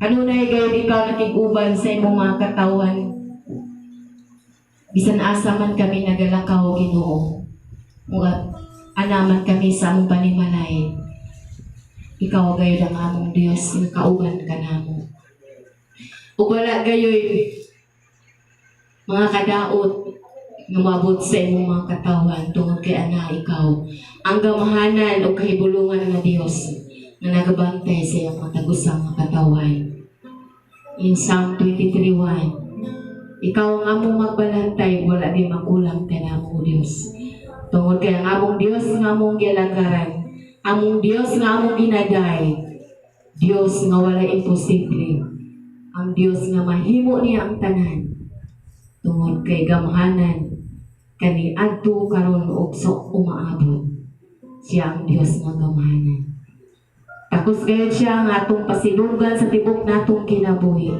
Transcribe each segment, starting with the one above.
Kanunay gayud ikaw nakig-uban sa imong mga katawhan. Bisan asa man kami nagalakaw, Ginoo, ug ana man kami sa among panimalay, ikaw gayud ang among Dios nga kauban kanamo. Ug wala gayoy mga kadaot nga moabot sa imong mga katawhan tungod kay ana ikaw ang gamahanan o kahibulungan nga Dios nga nagabantay sa iyang matag-usang mga katawhan. In Psalm 23:1, ikaw ang among magbalantay, wala di makulang kanamo, Dios. Tungod kay ang among Dios nga among gialagaran, among Dios nga among ginaday, Dios nga wala imposible, ang Dios nga mahimo niya ang tanan. Tungod kay gamhanan kaniadto, karon ug sa umaabot. Siya ang Dios nga gamhanan. Takos gayud siya nga atong pasilugan sa tibok natong kinabuhi.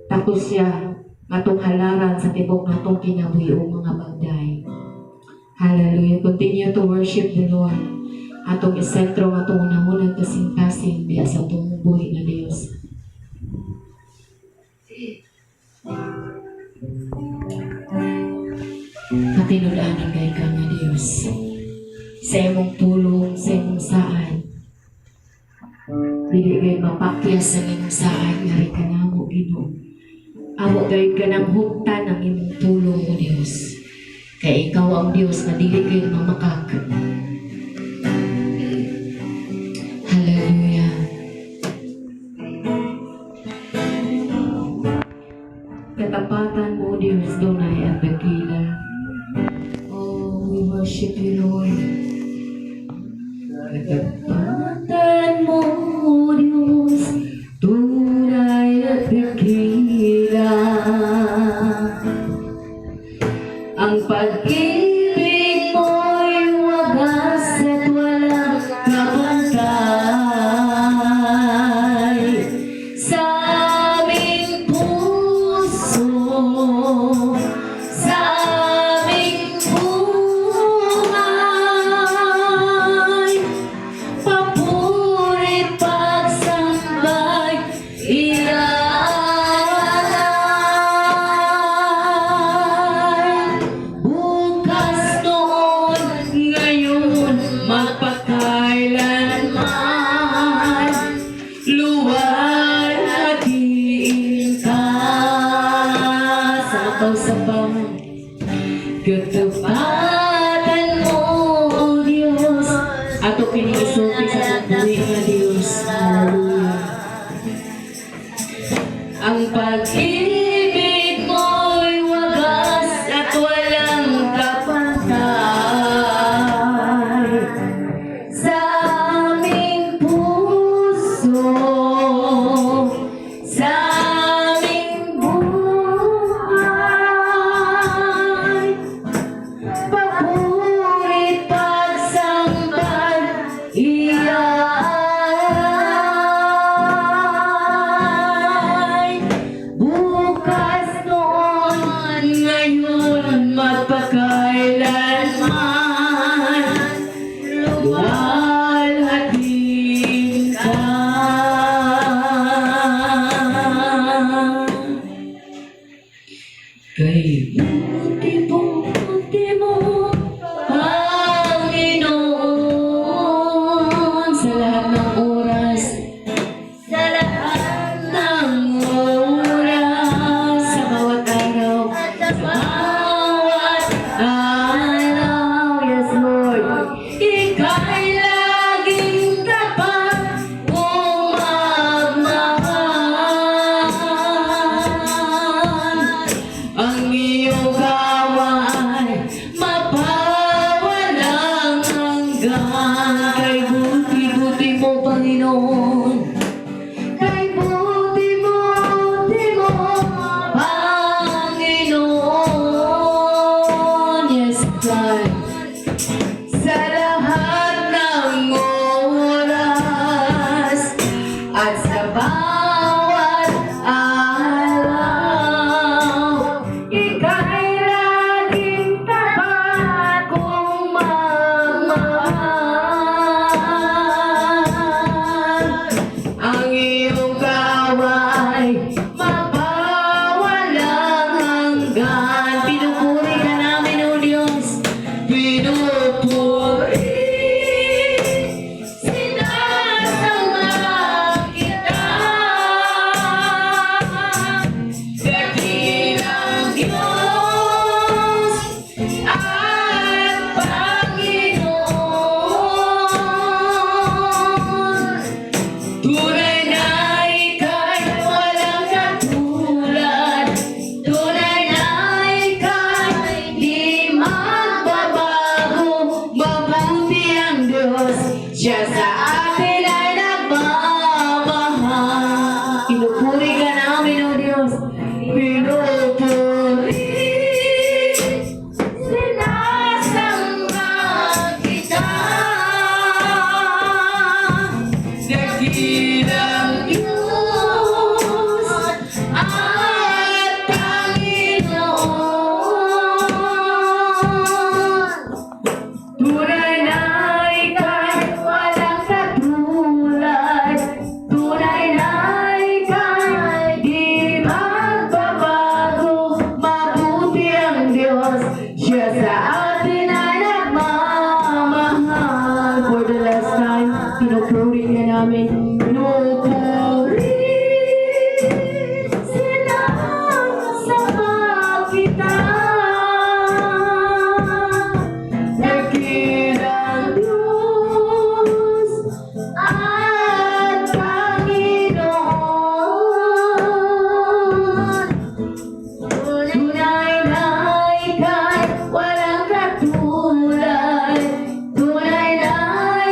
Takos siya nga atong halaran sa tibok natong kinabuhi o mga bagday. Hallelujah. Continue to worship the Lord. Atong isentro ang atong unahunang kasing-kasing diya sa atong buhi nga Dios. Katinud-anon kay ka nga Dios. Sa imong pulong, sa imong saad. Dili gayud mapakyas ang imong saad ngari kanamo, Ginoo. Amo gayud ka nang huptan ang imong pulong, O Dios. Kay ikaw ang Dios nga dili gayud mamakak. Hallelujah. Katapatan mo, Diyos, dunay at dakila. Oh, we worship you, Lord. Katapatan mo, Diyos, tunay at dakila. Ang pag-ibig mo'y wagas at walang kapantay. Sa aming puso, sa aming buhay, papuri't pagsamba'y ialay. Bukas, noon, ngayon, magpakailanman, luwalhatiin ka sa makausapang katapatan mo, O Diyos. Ato kining isulti sa atong buhi nga Diyos. Hallelujah. Ang pag-ibig mo'y wagas at walang kapantay. Sa aming puso, sa aming buhay, papuri't pagsamba'y ialay. Bukas, noon, ngayon, magpakailanman, luwalhatiin ka. Kay buti buti mo, Panginoon, sa lahat ng oras, Sa lahat ng oras, sa bawat araw, at sa bawat araw, yes, Lord, ika'y laging tapat o magmahal. Ang iyong ay magpawalang hanggan. Pinupuri ka namin, O Diyos. Pinupuri, sinasamba kita. Dakilang Diyos at Panginoon. Tunay na ika'y walang katulad. Tunay na ika'y di magbabago. Mabuti ang Diyos, siya sa atin ay nagmamahal. Pinupuri ka namin, O Diyos. Pinupuri, sinasamba kita. Dakilang Diyos at Panginoon. Tunay na ika'y walang katulad. Tunay na ika'y di magbabago. Mabuti ang Diyos, siya sa atin ay nagmamahal. For the last time, pinupuri ka namin. Pinupuri, sinasamba kita. Dakilang Diyos at Panginoon. Tunay na ika'y walang katulad. Tunay na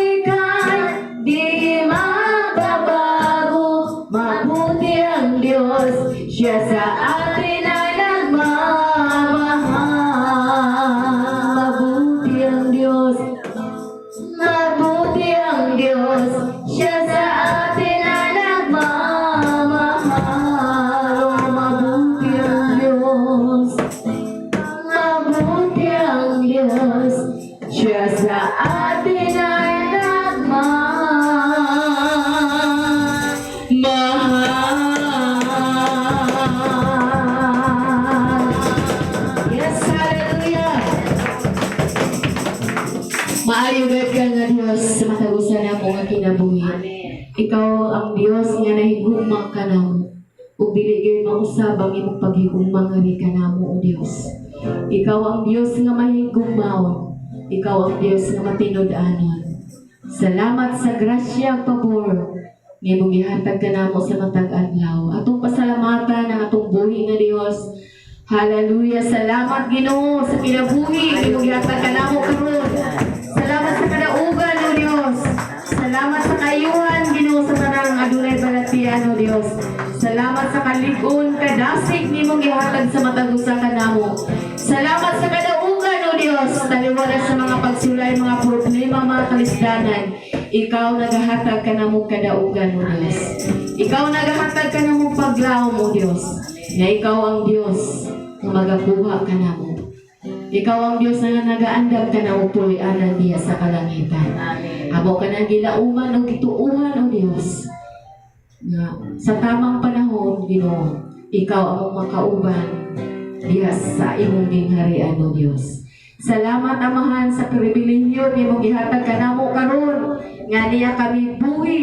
ika'y di magbabago. Mabuti ang Diyos, siya sa atin ay nagmamahal. Mabuti ang Diyos, mabuti ang Diyos, siya sa atin ay nagmamahal. Oh, mabuti ang Diyos, mabuti ang Diyos, siya sa atin ay nagmamahal. Yes, hallelujah! Maayo gid ka nga Dios sa matag usa namo nga kinabuhi. Ikaw ang Dios nga nahigugma kanamo. Ug dili gyud mausab ang imong paghigugma nga kanamo, O Dios. Ikaw ang Dios nga mahigugmaon. Ikaw ang Dios nga matinud-anon. Salamat sa grasya ug pabor nga imong gihatag kanamo sa matag adlaw. Atong pasalamatan ang atong buhi nga Dios. Hallelujah. Salamat, Ginoo, sa kinabuhi nga imong gihatag kanamo karon. Salamat sa kadaugan, O Dios. Salamat sa kaayuhan, Ginoo, sa tanang adunay balatian, O Dios. Salamat sa kalig-on, kadasig nimong gihatag sa matag usa kanamo. Salamat sa kadaugan, O Dios. Taliwala sa mga pagsulay, mga problema, mga kalisdanan. Ikaw nagahatag kanamo kadaugan, O Dios. Ikaw nagahatag kanamo paglaom, O Dios. Nga ikaw ang Dios nga magakuha kanamo. Ikaw ang Dios nga nagaandam kanamo puy-anan diya sa kalangitan. Amen. Amo ka nang gilauman o gituuhan, O Dios. Nga sa tamang panahon, Ginoo, ikaw ang makauban diha sa imong gingharian, O Dios. Salamat, Amahan, sa pribilehyo nga imong gihatag kanamo karon nga niya kami buhi,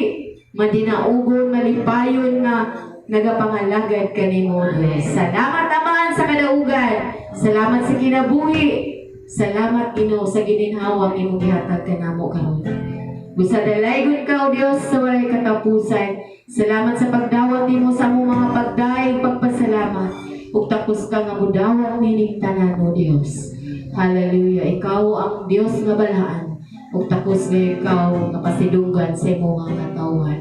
madinaugon, malipayon nga nagapangalagad kanimo, Dios. Salamat, Amahan, sa kadaugan. Salamat sa kinabuhi. Salamat, Ginoo, sa gininhawang imong gihatag kanamo karon. Busa dalaygon ka, O Dios, sa walay katapusan. Salamat sa pagdawat nimo sa among mga pagdayeg, pagpasalamat. Ug takos ka nga mudawat nining tanan, O Dios. Hallelujah. Ikaw ang Dios nga balaan. Ug takos nga ikaw nga pasidunggan sa imong mga katawhan.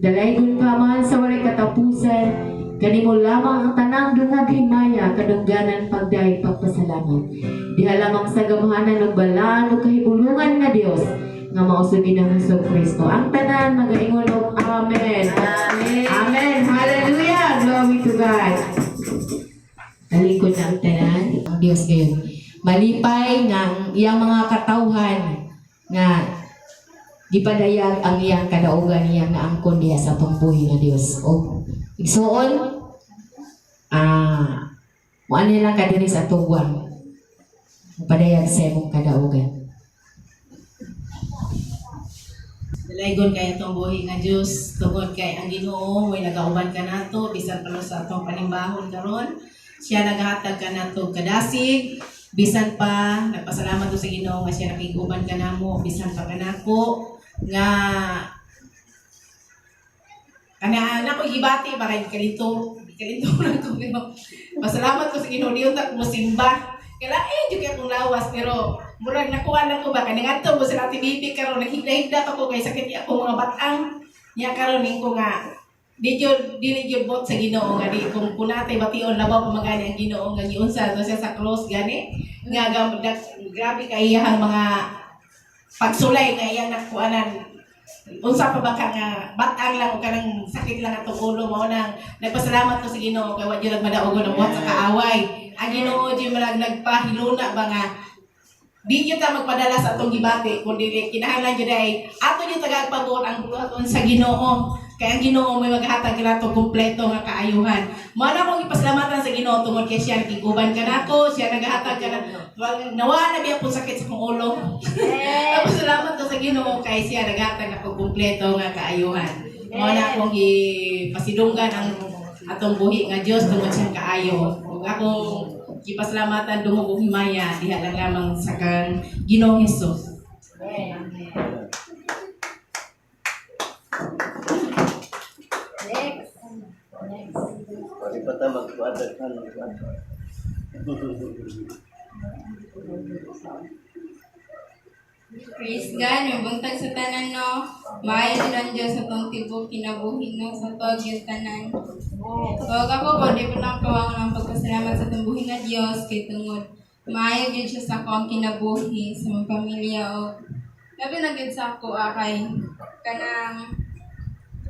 Dalaygon ka man sa walay katapusan. Kanimo lamang ang tanang dungog, himaya, kadungganan, pagdayeg, pagpasalamat. Diha lamang sa gamhanan ug balaan ug kahibulungan nga Dios nga mao sa Ginoong Hesus Kristo. Ang tanan magaingon og amen. Amen. Amen. Hallelujah. Glory to God. Talikod na ang tanan. Ang Dios ngayon. Malipay nga ang iyang mga katawhan nga gipadayag ang iyang kadaugan, iyang naangkon diha sa atong buhi nga Dios. O igsuon, Ah, muanhi lang ka diri sa tugwang. Padayag sa imong kadaugan. Dalaygon kay atong buhi nga Dios, tungod kay ang Ginoo mo'y nagauban kanato bisan pa sa atong panimbahon karon. Siya nagahatag kanato kadasig bisan pa. Nagpasalamat ko sa Ginoo nga siya nakig-uban kanamo bisan pa kanako nga kana na ko gibati ba kay kalito kalito lang ko, pero pasalamat ko sa Ginoo diyon ta musimba. Kala eh jud kay akong lawas, pero murag nakuha lang ko ba kay nangadto mo sa Ate Bibi karon, naghigda-higda pa ko kay sakit niya akong mga batang niya. Karon ning ko nga di jud, dili jud bot sa Ginoo nga di kung kunatay bation, labaw pa magani ang Ginoo nga giunsa to siya sa cross gani nga grabe kay iyahang mga pagsulay nga iyang nakuanan. Unsa pa ba ka nga batang lang o kanang sakit lang atong ulo. Mao nang nagpasalamat ko sa Ginoo kay wa jud nagmadaogon ang buhat sa kaaway. Ang Ginoo jud marag nagpahiluna ba nga di gyud ta magpadala sa atong gibati, kundi kinahanglan jud ay ato gyud tagagpabuot ang buhaton sa Ginoo, kay ang Ginoo may maghatag kanato kompleto nga kaayuhan. Mao na akong ipasalamatan sa Ginoo tungod kay siya nakig-uban kanako, siya nagahatag kana nawa na biya po sakit sa akong ulo. Tapos salamat ko sa Ginoo kay siya naghatag ako kumpleto nga kaayuhan. Mao na akong gipasidunggan ang atong buhi nga Dios tungod siyang kaayo. Ug akong gipasalamatan dungog og himaya diha lang lamang sa kang Ginoong Hesus. Next. Next. Pwede pa ta magkuadag ka magkuadag. Praise God, may buntag sa tanan, no. Maayo din ang Diyos sa tong tibok kinabuhi, no, sa tuwag yung tanan. So ako po, di po nang kawangan ang pagpasalamat sa tumbuhin nga Diyos kay tungod maayo gyud siya sa akong kinabuhi, sa mga pamilya o labi na gyud sa ako kay kanang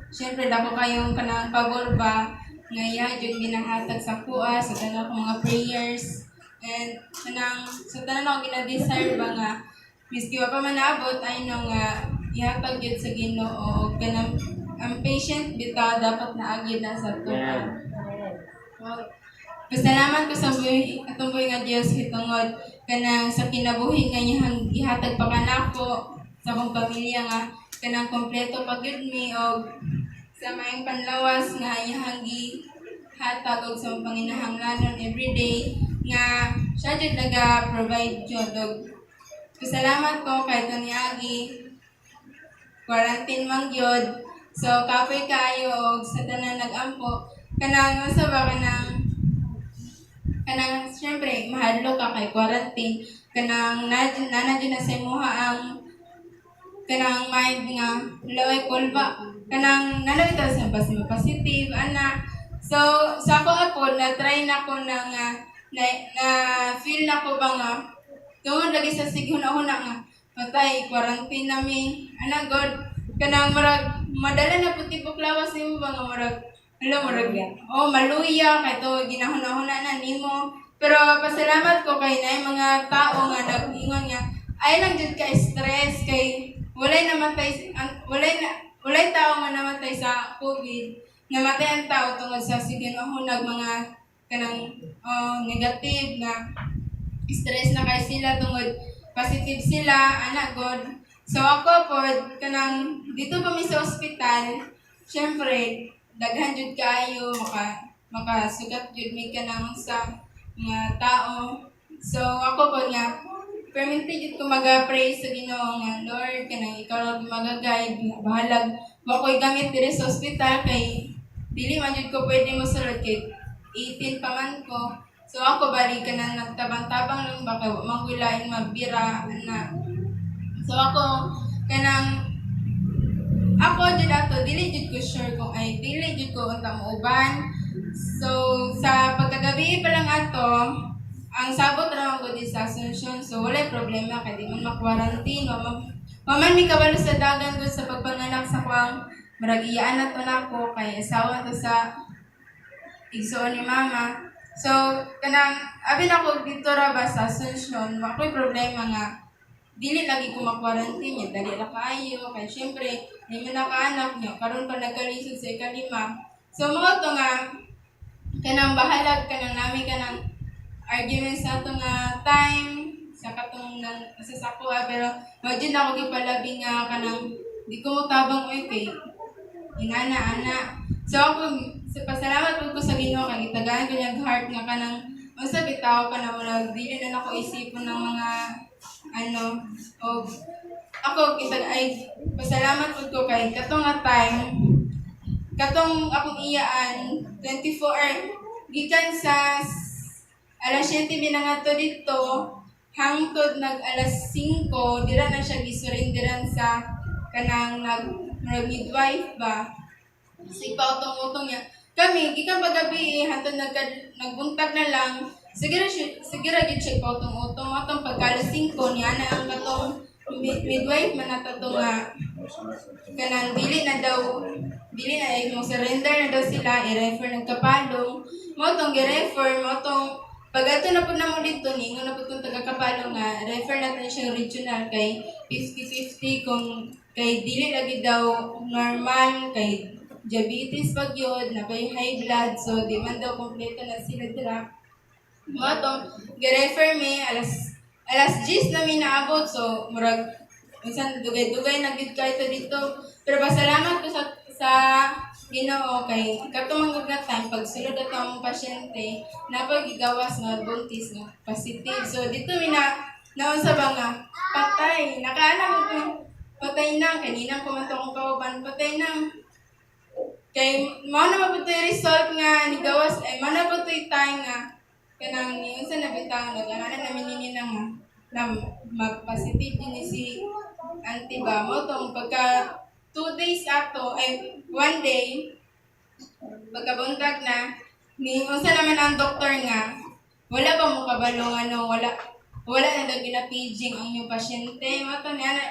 syempre dako kayong kanang pabor ba nga iya jud ginahatag sa kuha sa tanan akong mga prayers and kanang sa tanan akong gina-desire ba nga miski wa pa man naabot ay no nga ihatag gyud sa Ginoo og kanang ang patient bitaw dapat naagid na sa tuwa. Well, pasalamat ko sa buhi, atong buhi nga Dios kay tungod kanang sa kinabuhi nga iyang gihatag pa kanako sa akong pamilya nga kanang kompleto pa gyud mi og sa maayong panlawas nga iyang gihatag og sa akong panginahanglanon everyday nga siya jud naga-provide jud. Og pasalamat ko kay niagi quarantine man gyud. So kapoy kaayo og sa tanan nag-ampo kanang unsa ba kanang kanang syempre mahadlok ka kay quarantine, kanang na na jud na sa imuha ang kanang mind nga laway kulba kanang nalawit ta sa basta positive ana. So sa ako na try na ko na nga na feel na ko ba nga tungod lagi sa sighuna-huna nga patay quarantine na mi ana god, kanang murag madala na puti lawas nimo ba nga murag hala murag oh maluya kay to ginahuna-huna na nimo. Pero pasalamat ko kay naay mga tao nga nag-ingon nga ay lang jud ka stress kay walay namatay ang walay na walay tao nga namatay sa COVID. Namatay ang tao tungod sa sige mahunag mga kanang oh, negative nga stress na kay sila tungod positive sila ana god. So ako po kanang dito pa mi sa ospital, syempre daghan jud kaayo maka makasugat jud mi kanang sa mga tao. So ako po nga permanente jud ko maga-pray sa Ginoo nga Lord, kanang ikaw lang maga-guide nga bahalag wa ko'y gamit diri sa ospital kay dili man jud ko pwede mo sulod kay 18 pa man ko. So ako bali kanang nagtabang-tabang lang ba kay wa man ko'y laing mabira na. So ako kanang ako jud ato dili jud ko sure kung ay dili jud ko unta mo uban. So sa pagkagabi pa lang ato, ang sabot ra man gud sa Asuncion. So walay problema kay di man ma-quarantine, wa man mi kabalo sa dagan gud sa pagpanganak sa kuang murag iyaan na to nako kay asawa to sa igsuon ni mama. So kanang abi na ko dito ra ba sa Asuncion, wa ko'y problema nga dili lagi ko ma-quarantine niya, dali ra kaayo kay syempre di man nakaanak niya karon pa nagkalisod sa ikalima. So mao to nga Kanang bahalag kanang nami kanang arguments sa ato nga time sa katong nang sa sako ah, pero wa jud ako gipalabi nga kanang di ko motabang oy kay inana ana. So ako sa pasalamat pud ko sa Ginoo kay gitagaan ko niyang heart nga kanang unsa bitaw ka na murag dili na nako isipon ng mga ano. Og ako kitag ay pasalamat pud ko kay katong nga time, katong akong iyaan 24 or gikan sa alas 7 minangadto dito hangtod nag alas 5 dira na siya gisurenderan sa kanang nag murag midwife ba. Sige pa utong-utong niya. Kami, gikan paggabi, hantod nagbuntag na lang, sige ra sige ra gyud siya pautong-utong. Atong pagka alas 5 niya na ang katong midwife man nato to nga kanang dili na daw, dili na ay mo surrender na daw sila, i-refer ng Kapalong. Mo tong gi-refer mo tong pag ato na po namo dito, ningon na po tong taga Kapalong nga refer natin siya regional kay 50-50 kung kay dili lagi daw normal kay diabetes pag yun, na high blood, so di man daw kompleto na sila dira. Mo tong gi-refer mi alas alas 10 na mi naabot, so murag minsan dugay-dugay na gid kayo dito. Pero pasalamat ko sa Ginoo kay katong mga nga time pagsulod ato ang pasyente napagigawas nga buntis nga positive. So dito mi na naunsa ba nga patay nakaana ko patay na kanina ko man to akong kauban, patay na kay mao na man pud to'y result nga nigawas ay mao na pud to'y time nga kanang niunsa na bitaw nag-ana namin nini na nga na mag-positive din ni si auntie ba. Mo tong pagka 2 days ato ay one day pagkabuntag na ni unsa naman ang doktor nga wala pa mo kabalo nga ano, wala wala na daw gina-paging ang inyong pasyente. Mo to niya na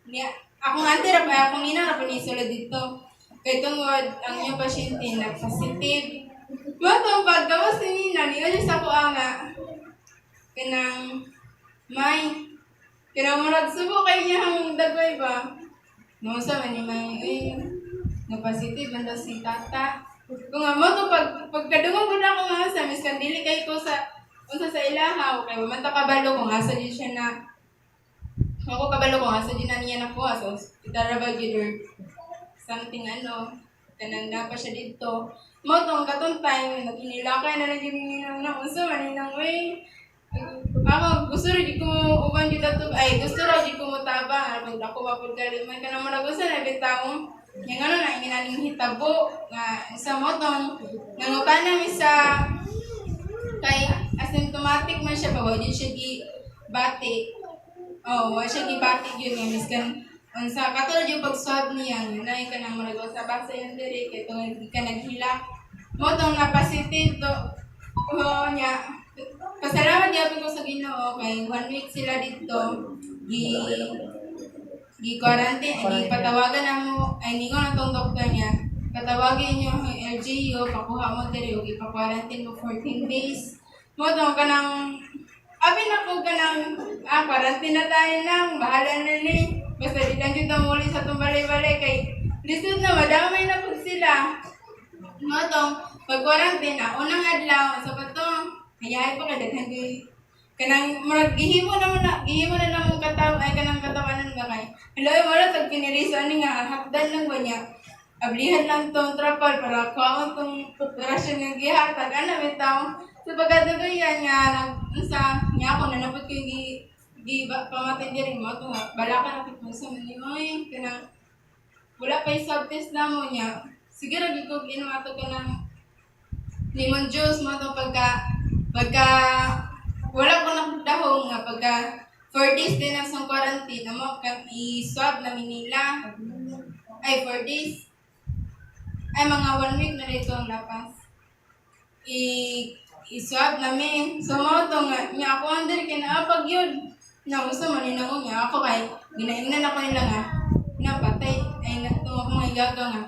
niya akong auntie ra pa, akong ninang ra pa ni sulod dito kay tungod ang inyong pasyente na positive. Mo tong paggawas ni Nina niya sa ako nga kanang may kanang murag subo kay niya ang dagway ba no sa man ni may ay na positive man daw si tata. Kung nga mo to pag pagkadungog ko na ako nga sa miskan dili kay ko sa unsa sa ilahaw kay wa man ta kabalo kung asa jud siya na ako kabalo kung asa jud na niya nakuha sa ospital ra ba jud or something ano kanang napa siya didto. Mo tong katong time naghinilakay na lang jud ni na unsa man ni nang way ako gusto ra jud ko uban jud ato ay gusto ra jud ko motabang aron dako pa pud gali man kanang murag unsa na bitaw yang ano na inginaning hitabo nga sa mo tong nangutana mi sa kay asymptomatic man siya pa, wa jud siya gi bati. Oh, wa siya gibati yun nga miskan unsa katulad yung pag-swab niya nay kanang murag sa basa yung diri kay tungod di ka naghilak. Mo tong na positive to. Oo niya. Pasalamat gyapon ko sa Ginoo kay one week sila dito gi gi quarantine ay patawagan na mo ay ningon na tong doktor niya, patawagin niyo ang LGU, pakuha mo diri ug ipa-quarantine mo 14 days. Mo tong kanang abi na ko kanang ah quarantine na tayo nang bahala na ni basta di lang jud ta muli sa tong balay-balay kay lisod na madamay na pud sila. Mo tong pag-quarantine na unang adlaw sa pato hayahay pa kay daghan kay kanang murag gihimo na mo na gihimo na namong kataw ay kanang katawanan ba kay hello wala tag piniriso ani nga hapdan lang ba niya ablihan lang tong trapal para kuhaon tong rasyon nga gihatag ana bitaw. So pagkadugayan nga nag unsa niya ako nanapot ko yung gi gi ba, pamatay diri mo to nga balaka na pud sa man ni oy kanang wala pa yung swab test na mo niya. Sige ra gyud ko inom ato kanang lemon juice. Mo to pagka pagka wala ko nakdahong nga pagka 4 days din ang sa quarantine amo kan i-swab na nila ay 4 days ay mga 1 week na rito ang lapas i i-swab namin. So mo to nga nya ako under kay naapag yun na usa man ni nang niya ako kay ginaingnan ako nila nga napatay ay na to ako mga igaga nga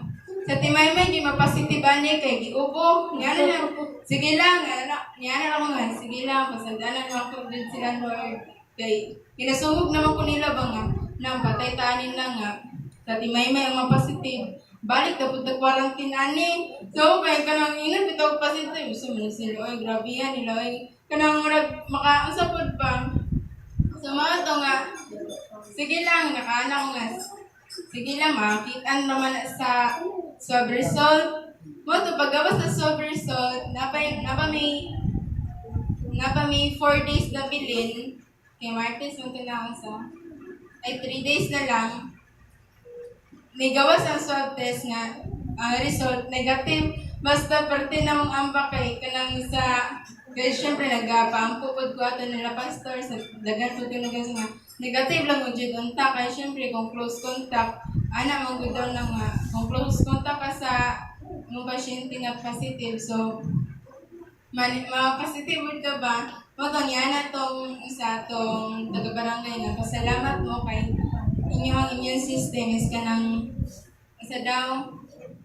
sa timaymay di mapositive ani kay giubo niya na lang sige lang ano niya na ako nga sige lang pasandanan mo ako dun sila Lord kay ginasungog naman ko nila ba nga nang patay tanin na nga sa timaymay ang mapositive. Balik na pud quarantine ani. So kay kanang ingon bitaw pasyente, gusto man sila, oy, grabe yan nila, oy, kanang murag maka unsa pud pa. So mao to nga sige lang, nakaana ko nga sige lang, makitaan naman na sa swab result. Mao to, paggawas sa swab result, napa may 4 days na bilin kay Martes man to na sa ay 3 days na lang, nigawas ang swab test nga ang result negative. Basta parte na mong amba kay kanang sa kay syempre nagapaampo pud ko ato nila pastor sa dagan pud ko nga negative lang mo jud unta, kay syempre kung close contact ana man gud daw na nga kung close contact ka sa mong pasyente nga positive, so man ma-positive mo ka ba. Mo tong yana tong sa tong taga-barangay nga pasalamat mo kay inyong immune system is kanang sa daw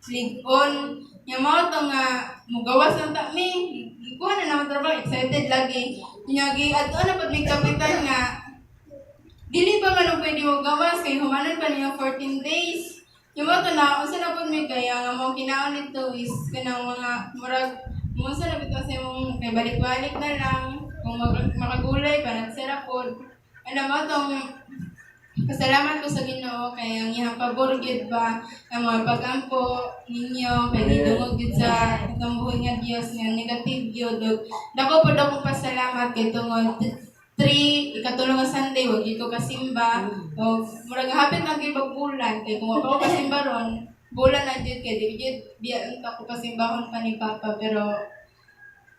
lig-on nya. Mao to nga mugawas ang ta mi, gikuha na naman trabaho, excited lagi nya, gi adto na pud mi kapitan nga dili pa man pwede mo gawas kay humanon pa niya 14 days. Yung mo to na unsa na pud mi, kaya nga mo kinaon nito is kanang mga murag mo unsa na bitaw sa imong kay balik-balik na lang kung makagulay pa nagsara pod. Ano mo tong pasalamat ko sa Ginoo kay ang iyang pabor gyud ba ang mga pag-ampo ninyo, kay gidungog gyud sa atong buhi nga Dios nga negative gyud. Ug dako pod akong pasalamat kay tungod 3, ikatulo nga Sunday wag gyud ko kasimba, og murag hapit lang gyud bulan, kay kung wa pa ko kasimba ron, bulan na gyud, kay di gyud biya unta ko pasimbahon pa ni Papa, pero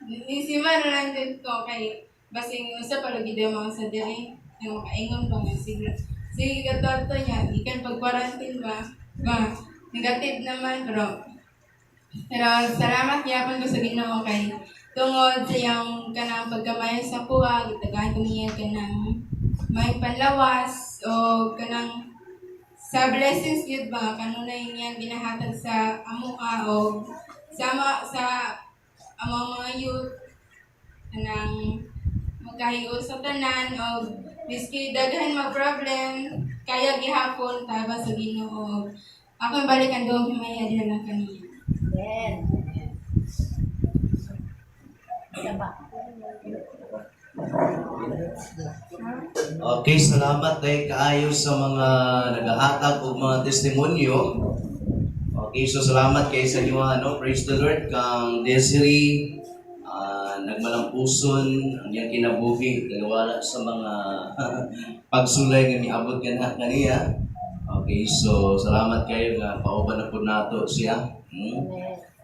nisimba na lang gyud ko kay basing unsa pa lagi daw mga sa diri yung makaingon pa nga sige sige katoto niya ikan pag quarantine ba ba negative naman. Pero salamat gyapon ko sa Ginoo kay tungod sa iyang kanang pagkamayo sa kuha, gitagaan ko niya kanang may panlawas o kanang sa blessings gyud ba kanunay niyang ginahatag sa amoa o sa among mga youth, kanang magkahiyo sa tanan o miski daghan mag problem, kaya gihapon taba sa Ginoo. Ako balik ang duhang himaya diha lang kaniya. Amen. Isa pa. Okay, salamat kay kaayo sa mga nagahatag og mga testimonyo. Okay, so salamat kay sa inyo, ano, praise the Lord kang Desiree, nagmalampuson ang iyang kinabuhi taliwala sa mga pagsulay nga niabot nga kaniya. Okay, so salamat kayo nga pauban na pud nato siya.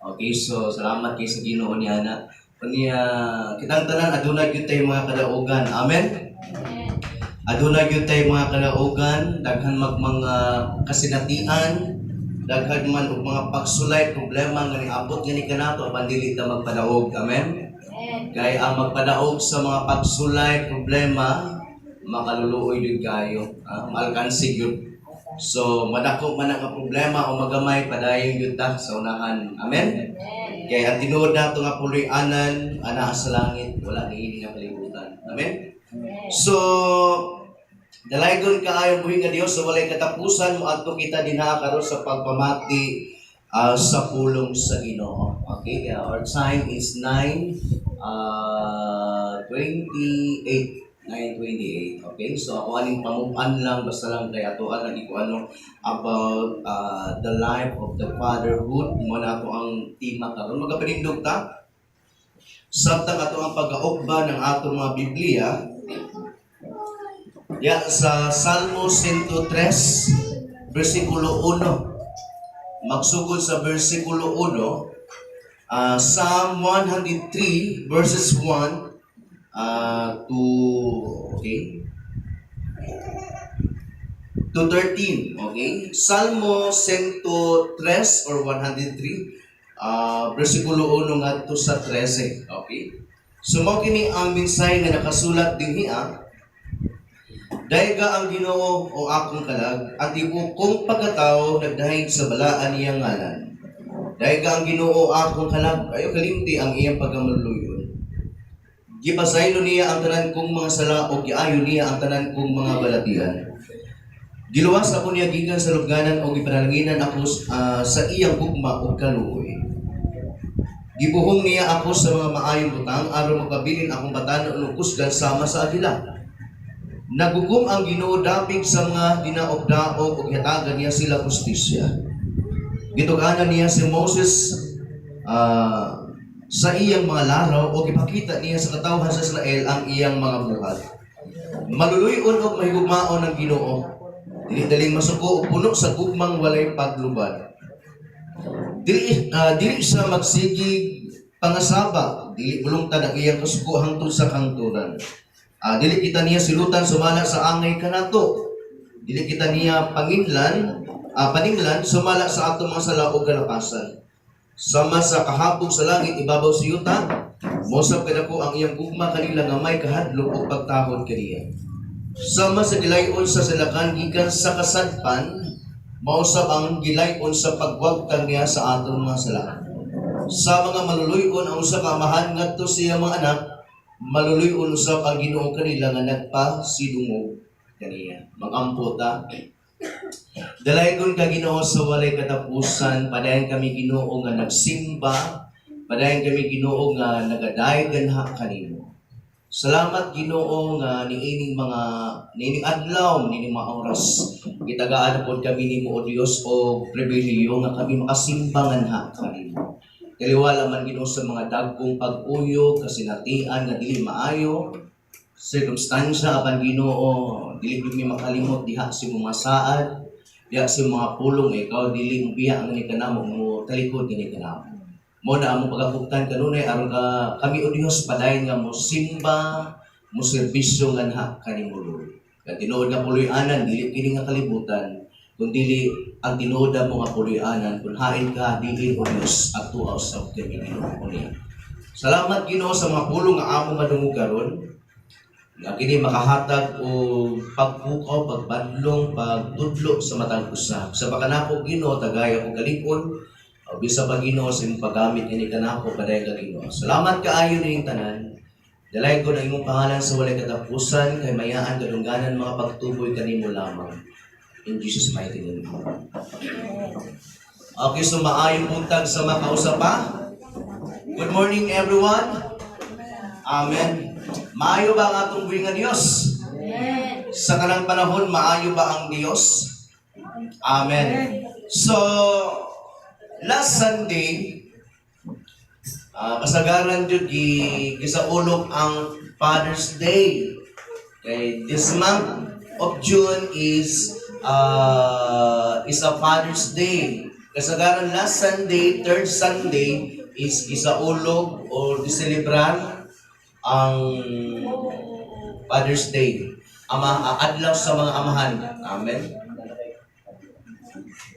Okay, so salamat kay sa Ginoo niya na. Unya, kitang tanan aduna gyud tay mga kadaugan. Amen. Aduna gyud tay mga kadaugan, daghan mag mga kasinatian, daghan man og mga pagsulay, problema nga niabot nga ni kanato apan dili ta magpadaog. Amen. Kay ang magpadaog sa mga pagsulay, problema, makaluluoy gyud kayo, maalkansi gyud. So madako man ang problema o magamay, padayon gyud ta sa unahan. Amen. Kay ang tinuod nato nga puloy-anan anaa sa langit, wala niini nga kalibutan. Amen. So dalaygon kaayo buhi nga Dios sa walay katapusan, moadto kita dinha karon sa pagpamati sa pulong sa Ginoo. Okay, our time is 9 28 9:28. Okay, so ako aning pamukan lang, basta lang kay atoan lagi ko ano about the life of the fatherhood mo na ato ang tema karon. Magapanindog ta samtang ato ang pag-augba ng atong mga Biblia ya sa Salmo 103 versikulo 1. Magsugod sa versikulo 1, Psalm 103 verses 1 to, okay, to 13. Okay, Salmo 103 or 103, versikulo 1 ngadto sa 13. Okay, so mao kini ang mensahe nga nakasulat dinhi. "Dayga ang Ginoo, o akong kalag, ang tibuok kong pagkatao nagdahig sa balaan niyang ngalan. Dayga ang Ginoo, akong kalag, ayo kalimti ang iyang pagkamaluluyon. Gipasaylo niya ang tanan kong mga sala o giayo niya ang tanan kong mga balatian. Giluwas ako niya gikan sa lubnganan og gipanalanginan ako sa iyang gugma ug kaluoy. Gibuhong niya ako sa mga maayong butang aron magpabilin akong batanon ug kusgan sama sa agila. Nagukom ang Ginoo dapig sa mga ginaugdaog ug hatagan niya sila hustisya. Gitug-anan niya si Moses sa iyang mga laraw o gipakita niya sa katawhan sa Israel ang iyang mga buhat. Maluluy-on og mahigugmaon ang Ginoo. Dili daling masuko ug puno sa gugmang walay paglubad. Dili sa magsigig pangasaba, dili mulungtad ang iyang kasuko hangtod sa kahangturan. Dili kita niya silutan sumala sa angay kanato. Dili kita niya paninglan sumala sa atong mga sala o kalapasan. Sama sa kahabog sa langit ibabaw sa yuta, mosab kadako ang iyang gugma kanila nga may kahadlok ug pagtahod kaniya. Sama sa gilayon sa silakan gikan sa kasadpan, mausab ang gilayon sa pagwagtang niya sa atong mga sala. Sa mga maluluy-on ang usa ka amahan ngadto sa iyang mga anak, maluluy-on usab ang Ginoo kanila nga nagpasidungog kaniya. Magampo ta. Dalaygon ka, Ginoo, sa walay katapusan, padayon kami, Ginoo, nga nagsimba, padayon kami, Ginoo, nga nagadayeg ganha kanimo. Salamat, Ginoo, nga niining adlaw, niining mga oras gitagaan pod kami nimo, o Dios, o pribilehiyo nga kami makasimba nganha kanimo. Kaliwala man, Ginoo, sa mga dagkong pag-uyo, kasinatian nga dili maayo, sirkumstansya, apan, Ginoo, dili gyud mi makalimot diha sa imong mga saad, diha sa imong mga pulong, ikaw dili mo biya nga ni kanamo, mo talikod ni kanamo. Mo na among pagapugtan kanunay aron ka kami, o Dios, padayon nga mo simba, mo serbisyo nganha kanimo, Lord. Kay tinuod nga puloy-anan dili kini nga kalibutan, kun dili ang tinuod mo nga puloy-anan kun hain ka diin, o Dios, at tuaw sa kami, Ginoo niya. Salamat, Ginoo, sa mga pulong nga among madungog karon nga kini makahatag og pagpukaw, pagbadlong, pagtudlo sa matag usa. Sa pakanako, Ginoo, tagay ako kalig-on, o bisa pa, Ginoo, sa imong paggamit ini kanako, padayon ka, Ginoo. Salamat kaayo ning tanan. Dalaygon ang imong pangalan sa walay katapusan kay mayaan, kadungganan, mga pagtuboy kanimo lamang. In Jesus' mighty name. Okay, so maayong buntag sa mga kausapa. Good morning, everyone. Amen. Maayo ba ang atong buhi nga Dios? Amen. Sa kanang panahon, maayo ba ang Dios? Amen. So, last Sunday, kasagaran jud gisaulog ang Father's Day. Okay, this month of June is a Father's Day. Kasagaran last Sunday, third Sunday is gisaulog or giselebrar ang Father's Day. Ama, adlaw sa mga amahan. Amen.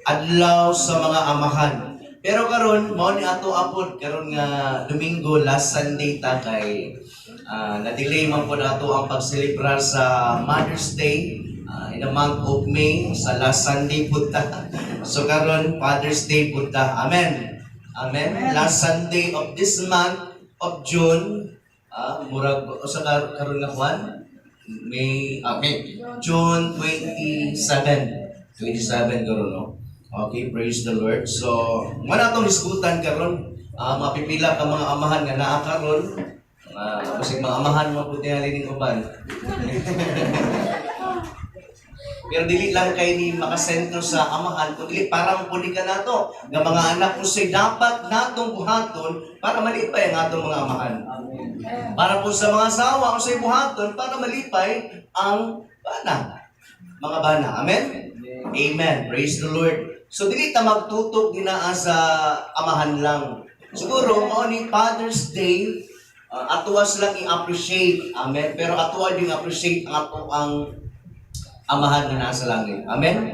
Adlaw sa mga amahan. Pero karon mao ni ato apod karon nga Domingo, last Sunday ta kay na-delay man pod ato ang pagselebrar sa Mother's Day in the month of May, sa last Sunday pud ta. So karon Father's Day pud ta. Amen. Amen. Last Sunday of this month of June, murag usa ka karon nga kwan, May, June 27. 27 karon, no? Okay, praise the Lord. So, wala atong hisgutan karon. Mapipila ka mga amahan nga naa karon. Basig mga amahan mo pud tingali ning uban. Pero dili lang kay ni makasentro sa amahan, kundi parang puli ka nato nga mga anak kung say dapat natong buhaton para malipay ang atong mga amahan. Para po sa mga asawa, kung say buhaton para malipay ang bana. Mga bana. Amen? Amen. Praise the Lord. So dili ta magtutok dinaa sa amahan lang. Siguro mao ni Father's Day, atuas lang i-appreciate. Amen. Pero atuwa din appreciate ang ato ang amahan nga nasa langit. Amen.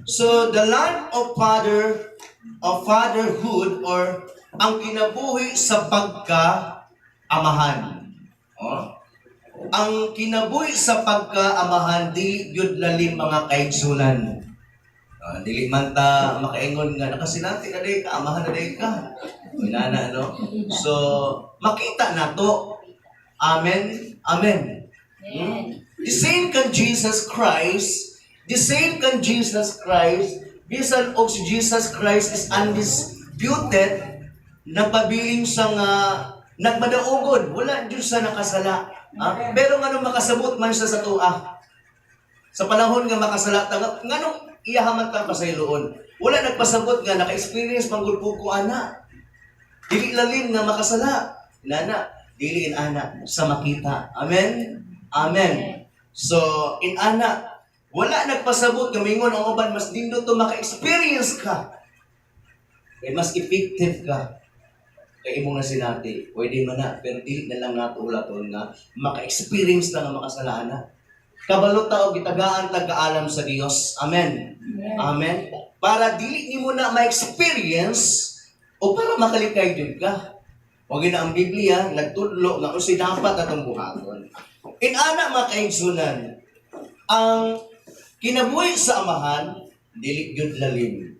So the life of fatherhood or ang kinabuhi sa pagka amahan. Oh. Ang kinabuhi sa pagka-amahan dili gyud lalim, mga kaigsunan. Dili man ta makaingon nga nakasinati na day ka, amahan na day ka. Inana, no? So makita nato. Amen. Amen. Amen. The same kan Jesus Christ The same kan Jesus Christ, bisan og si Jesus Christ is undisputed, nagpabilin siya nga nagmadaogon, wala jud siya nakasala. Ah, pero ngano makasabot man siya sa tua? Sa panahon nga makasala ta, nganong iyahaman ta pasayloon? Wala nagpasabot nga naka-experience manggod po ko ana. Dili lalim nga makasala. Nana, dili in ana sa makita. Amen? Amen. So, in ana, wala nagpasabot nga mingon ang uban, mas nindot to maka-experience ka. Kay mas effective ka. Kay imo nga sinati, pwede man na, pero dili na lang nato ulaton nga maka-experience na nga makasala na. Kabalo ta og gitagaan tag-kaalam sa Dios. Amen. Amen. Para dili nimo na ma-experience o para makalikay jud ka. Wa na ang Biblia nagtudlo nga unsay dapat atong buhaton. Inana, mga kaigsunan, ang kinabuhi sa Amahan dili gyud lalim.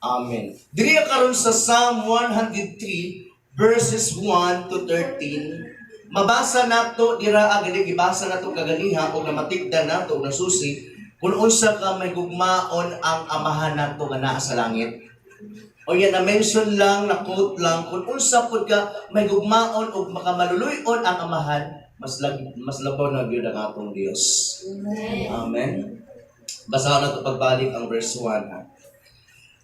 Amen. Diri karon sa Psalm 103 verses 1 to 13, mabasa nato dira ang gibasa nato kaganiha o namatigdan nato og nasusi kung unsa ka may gugmaon ang Amahan nato nga naa sa langit. O yan, na-mention lang, na-quote lang, kung unsa pud ka may gugmaon o makamaluluy-on ang Amahan, mas labaw na gyud ang atong Dios. Amen. Basahan nato pagbalik ang verse 1, ha.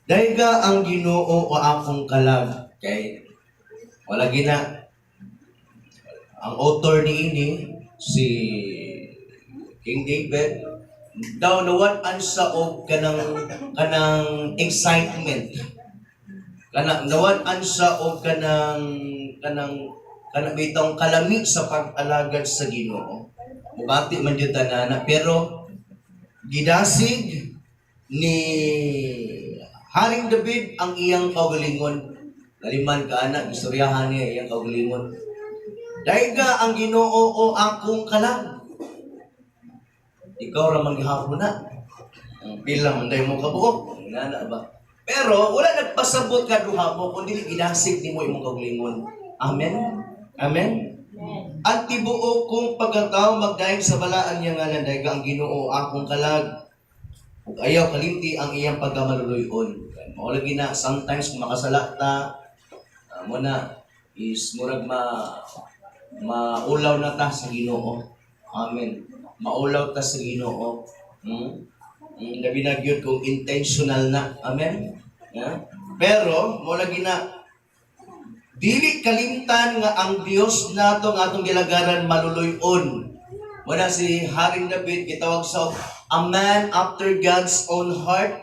Dayga ang Ginoo o akong kalag, kay wala gina ang author ni ini si King David daw nawad-an sa og kanang excitement, kanang nawad-an sa og kanang bitong kalami sa pag-alagad sa Ginoo. Mubati man jud tanana, pero gidasig ni Haring David ang iyang kaugalingon. Laliman ka ana, istoryahan niya iyang kaugalingon. Dayga ang Ginoo o akong kalag. Ikaw ra man gihapon na. Ang pila man day mo kabuok. Inana ba? Pero wala nagpasabot ka duha mo kun dili gidasig nimo imong kaugalingon. Amen. Amen. Ang tibuok kong pagkatao magdayeg sa balaan niya ngalan. Dayga ang Ginoo akong kalag. Ug ayaw kalimti ang iyang pagkamaluluyon. Mao lagi na sometimes kung makasala ta, mo na is murag maulaw na ta sa Ginoo. Amen. Maulaw ta sa Ginoo. Labi na gyud kung intentional na. Amen. Yeah? Pero mo lagi na dili kalimtan nga ang Dios nato nga atong gilagaran maluluyon. Wala si Haring David gitawag sa a man after God's own heart.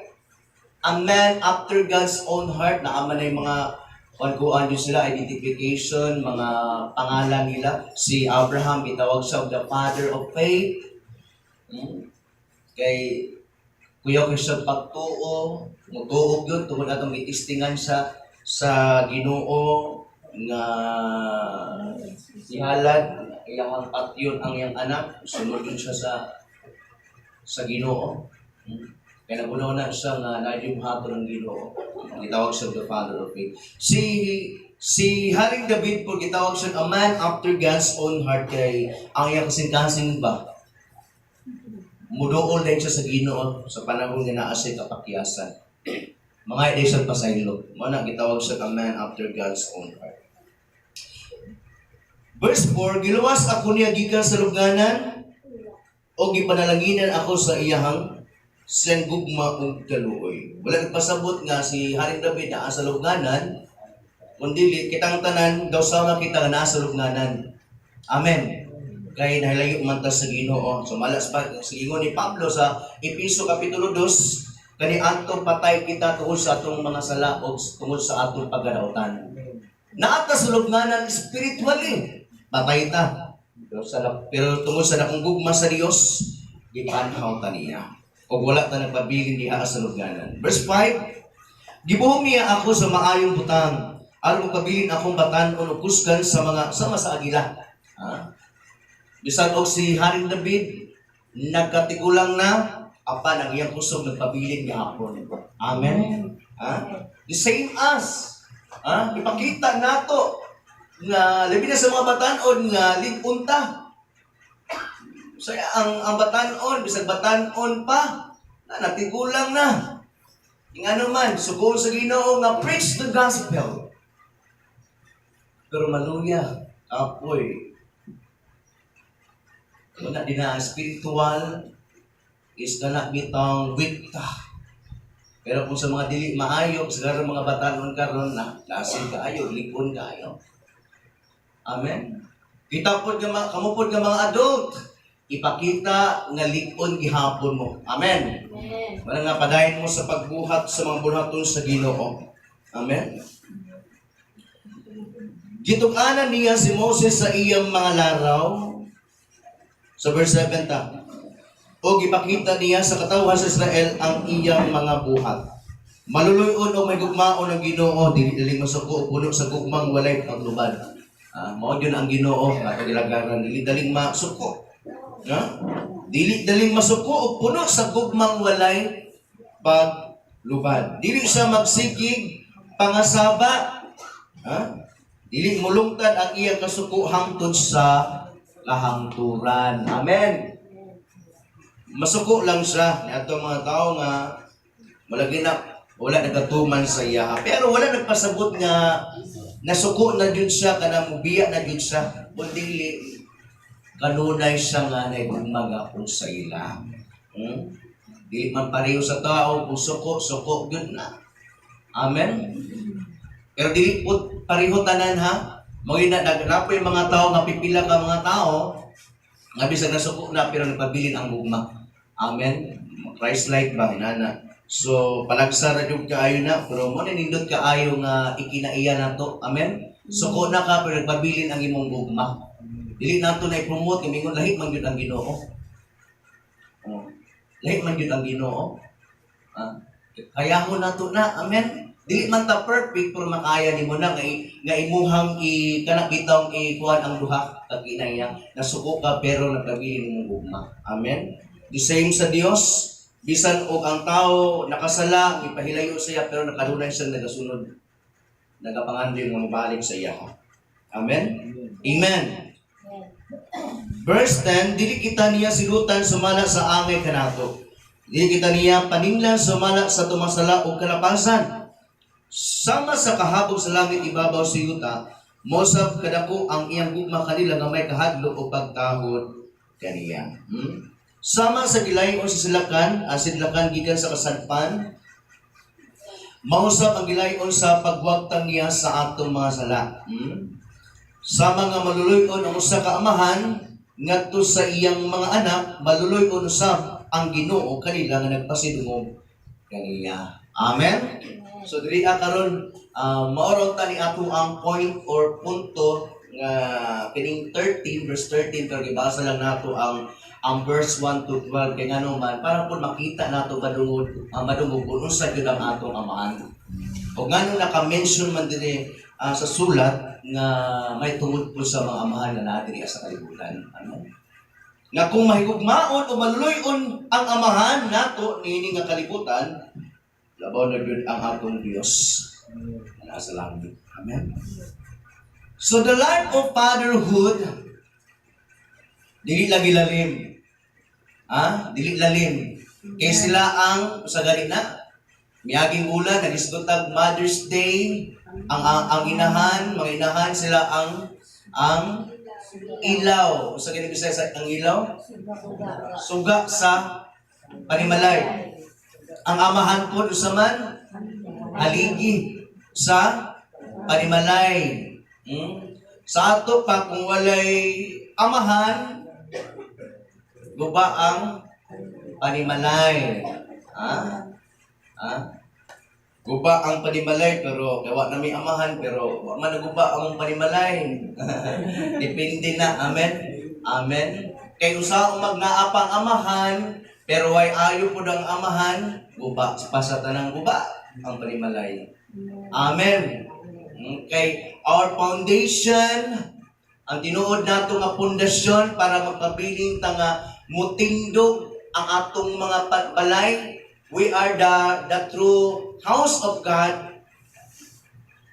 A man after God's own heart na ama na yung mga kuan yun sila, identification, mga pangalan nila. Si Abraham gitawag sa the father of faith. Kay kuya kay sa pagtuo, mutuo gyud tungod atong gitistingan sa Ginoo nga ihalad iyang patyon ang iyang anak, sunod yun siya sa Ginoo. Kaya nagunaw na siya nga naayong ng Ginoo. Gitawag siya the father of faith. Si Haring David po gitawag siya a man after God's own heart kay ang iyang kasing-kasing ba muduol din siya sa Ginoo sa panahon nga naa siya kapakyasan. Mga di siya pasaylo. Mao na gitawag siya a man after God's own heart. Verse 4, "Giluwas ako niya gikan sa lubnganan o gipanalanginan ako sa iyahang gugma ug kaluoy." Wala nagpasabot nga si Haring David naa sa lubnganan, kundi kitang tanan daw sama kita nga naa sa lubnganan. Amen. Kay nahilayo man ta sa Ginoo. So malas pa sa ingon ni Pablo sa Epeso kapitulo 2, kani adto patay kita tungod sa atong mga sala o tungod sa atong pagkadautan. Naa ta sa lubnganan spiritually. Patay ta. Pero tungod sa dakong gugma sa Dios, gipanhaw ta niya. O wala ta nagpabilin diha sa lubnganan. Verse 5, "Gibuhong niya ako sa maayong butang aron magpabilin akong batan-on ug kusgan sa mga sama sa agila." Ha? Bisan og si Haring David nagkatigulang na, apan ang iyang kusog nagpabilin gihapon. Amen. Ha? The same as. Ha? Ipakita nato nga labi na sa mga batan-on nga lig-unta. Saya ang batan-on bisag batan-on pa. Na natigulang na. Ingano man, sugo sa Ginoo nga preach the gospel. Pero maluya, apoy. Wala din na ang spiritual is kana bitang weak ta. Pero kung sa mga dili maayo, sa mga batanon karon na lasin kaayo, likon kaayo. Amen. Kita pod nga mga kamo pod nga mga adult, ipakita nga lik-on gihapon mo. Amen. Amen. Wala nga padayon mo sa pagbuhat sa mga buhaton sa Ginoo. Amen. Gitug-anan niya si Moses sa iyang mga laraw. Sa verse 7 ta. O gipakita niya sa katawhan sa Israel ang iyang mga buhat. Maluluyon o may gugmaon ang Ginoo, dili dili masuko, puno sa gugmang walay paglubad. Ah, mao gyud ang Ginoo nga atong gilagaran, dili daling masuko. Ha? Dili daling masuko o puno sa gugmang walay paglubad. Dili siya magsigig pangasaba. Ha? Dili mulungtad ang iyang kasuko hangtod sa kahangturan. Amen. Masuko lang siya niadto mga tao nga malagi na wala nagatuman sa iya. Pero wala nagpasabot nga nasuko na jud siya, kanang mubiya na jud siya. Kung dili kanunay siya nga naigugmagapon sa ila. Dili man pareho sa tao kung suko, suko jud na. Amen. Pero dili po pareho tanan, ha. Mao na nagnapoy mga tao nga pipila ka mga tao nga bisag nasuko na pero nagpabilin ang gugma. Amen. Christ-like ba inana. So palagsa ra jud kaayo na, pero mo ni nindot kaayo nga ikinaiya nato. Amen. Suko na ka pero nagpabilin ang imong gugma. Dili nato na i-promote kay mingon lahi man gyud ang Ginoo. Oh. Lahi man gyud ang Ginoo. Ah, kayahon nato na. Amen. Dili man ta perfect pero makaya nimo na nga imuhang i kanang bitawng ikuan ang duha kag kinaya, nasuko ka pero nagpabilin imong gugma. Amen. The same sa Dios, bisan og ang tao nakasala, gipahilayo siya pero nakadunay siya nagasunod. Nagapangandoy nga mobalik sa iya. Amen. Amen. Verse 10, dili kita niya silutan sumala sa angay kanato. Dili kita niya paninglan sumala sa tumasala o kalapasan. Sama sa kahabog sa langit ibabaw sa yuta, mosab kadako ang iyang gugma kanila nga may kahadlok o pagtahod kaniya. Sama sa gilayon sa silakan, ang sidlakan gikan sa kasadpan, mausap ang gilayon sa pagwagtang niya sa atong mga sala. Sama nga maluluy-on ang usa ka amahan ngadto sa iyang mga anak, maluluy-on usab ang Ginoo kanila nga nagpasidungog kaniya. Amen. So diri karon, mao ta ni ato ang point or punto nga kining 13 verse 13, pero gibasa lang nato ang verse 1 to 12 kay ngano man para pud makita nato padungod madungog kung unsa gyud ang atong amahan. O ngano naka-mention man dinhi sa sulat nga may tungod po sa mga amahan na naa diri sa kalibutan. Ano? Nga kung mahigugmaon o maluluy-on ang amahan nato niini nga kalibutan, labaw na gyud ang atong Dios na nasa langit. Amen. So the life of fatherhood dili lagi lalim. Ah, dili lalim. Kay sila ang sa gani na miaging ulan, nagisgot tag Mother's Day, ang inahan, mga inahan, sila ang ilaw. Sa gani Bisaya sa ang ilaw? Suga sa panimalay. Ang amahan po usa man haligi sa panimalay. Sa ato pa, kung walay amahan, guba ang panimalay. Ah? Ah? Guba ang panimalay pero gawa na may amahan pero wa man naguba ang panimalay. Depende na. Amen. Amen. Kay usa magnaa pang amahan pero way ayo pud ang amahan, guba pa sa tanang guba ang panimalay. Amen. Okay, our foundation, ang tinuod nato nga pundasyon para magpabiling ta nga mutindog ang atong mga balay, we are the true house of God.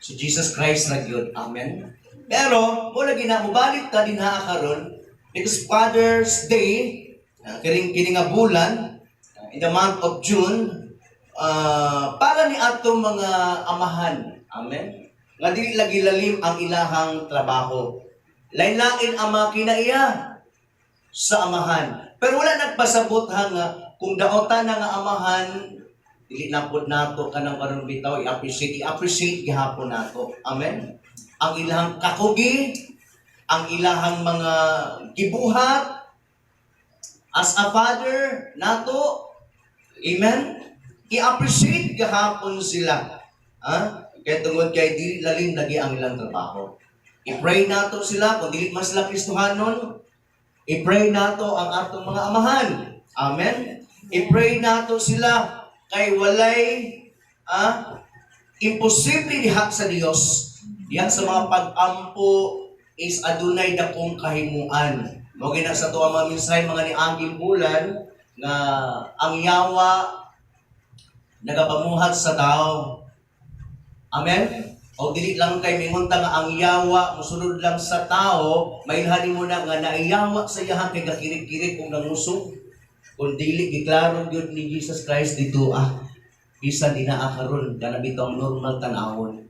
Si Jesus Christ na gyud. Amen. Pero mo lagi na mobalik ta dinha karon because Father's Day, kining kini nga bulan, In the month of June, para ni atong mga amahan. Amen. Nga dili lagi lalim ang ilahang trabaho. Lain-lain ang mga kinaiya sa amahan. Pero wala nagpasabot ha nga kung daotan na nga amahan, dili na pod nato kanang karon bitaw i-appreciate, i-appreciate gihapon nato. Amen. Ang ilahang kakugi, ang ilahang mga gibuhat as a father nato. Amen. I-appreciate gahapon sila. Ha? Kaya tungod kay dili lalim lagi ang ilang trabaho. I-pray nato sila kung dili man sila Kristohanon. I-pray nato ang atong mga amahan. Amen. I-pray nato sila kay walay imposible diha sa Dios. Diha sa mga pag-ampo is adunay dakong kahimuan. Mao gina sa tuwa mga mensahe mga niaging bulan nga ang yawa nagapamuhat sa tao. Amen? O dili lang kay mingon ta nga ang yawa musulod lang sa tao, mailhan mo na nga naiyawa sa iyaha kay gakirig-kirig kung nangusog. Kung dili giklaro gyud ni Jesus Christ dito bisan dinaa karon kana bitaw ang normal tan-awon.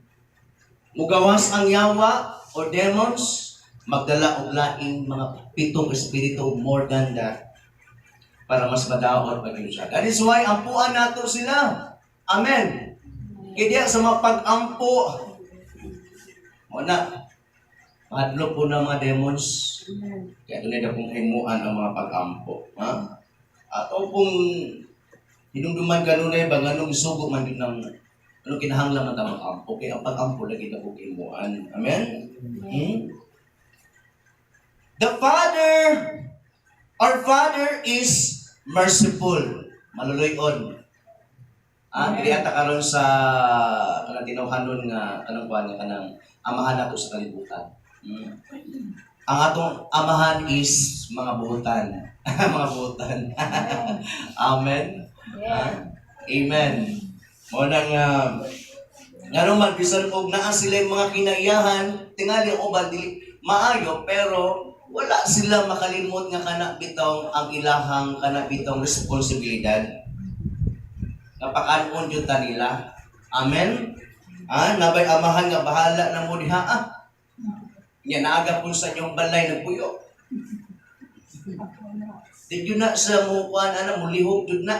Mugawas ang yawa or demons, magdala og laing mga pitong espiritu, more than that, para mas madaot pa gyud siya. That is why ampuan nato sila. Amen. Kaya diya sa mga pag-ampo, mo na, mahadlok po na mga demons. Kaya doon na kung himuan ang mga pag-ampo. Ha? At o kung hinumduman kanunay ba, nganong isugo man yun ng anong kinahanglan man ta mag-ampo. Kaya ang pag-ampo lagi na kong himuan. Amen? Hmm? The Father, our Father is merciful. Maluluyon. Dili ata karon sa kanang tinawhanon nga kanang kuan nga kanang amahan nato sa kalibutan. Ang atong amahan is mga buhutan. Mga buhutan. Amen. Ah, amen. Mo na nga ngano man bisan og naa sila yung mga kinaiyahan, tingali ang uban dili maayo, pero wala sila makalimot nga kana bitaw ang ilahang kana bitong responsibilidad. Napakanon jud ta nila. Amen. Nabay amahan nga bahala na mo diha ah. Nya naaga pun sa inyong balay nagpuyo. Di jud na sa mo kuan ana, mulihok jud na.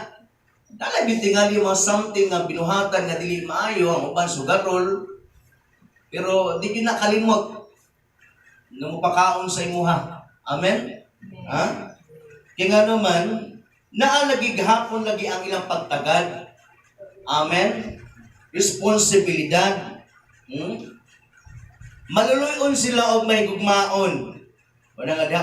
Dala gyud tingali mga something nga binuhatan nga dili maayo, ang uban sugarol. Pero di jud na kalimot nga mopakaon sa imuha. Amen? Ha? Kaya nga naman, naa lagi gahapon lagi ang ilang pagtagad. Amen? Responsibilidad. Maluluyon sila og may gugmaon. Wala nga diha.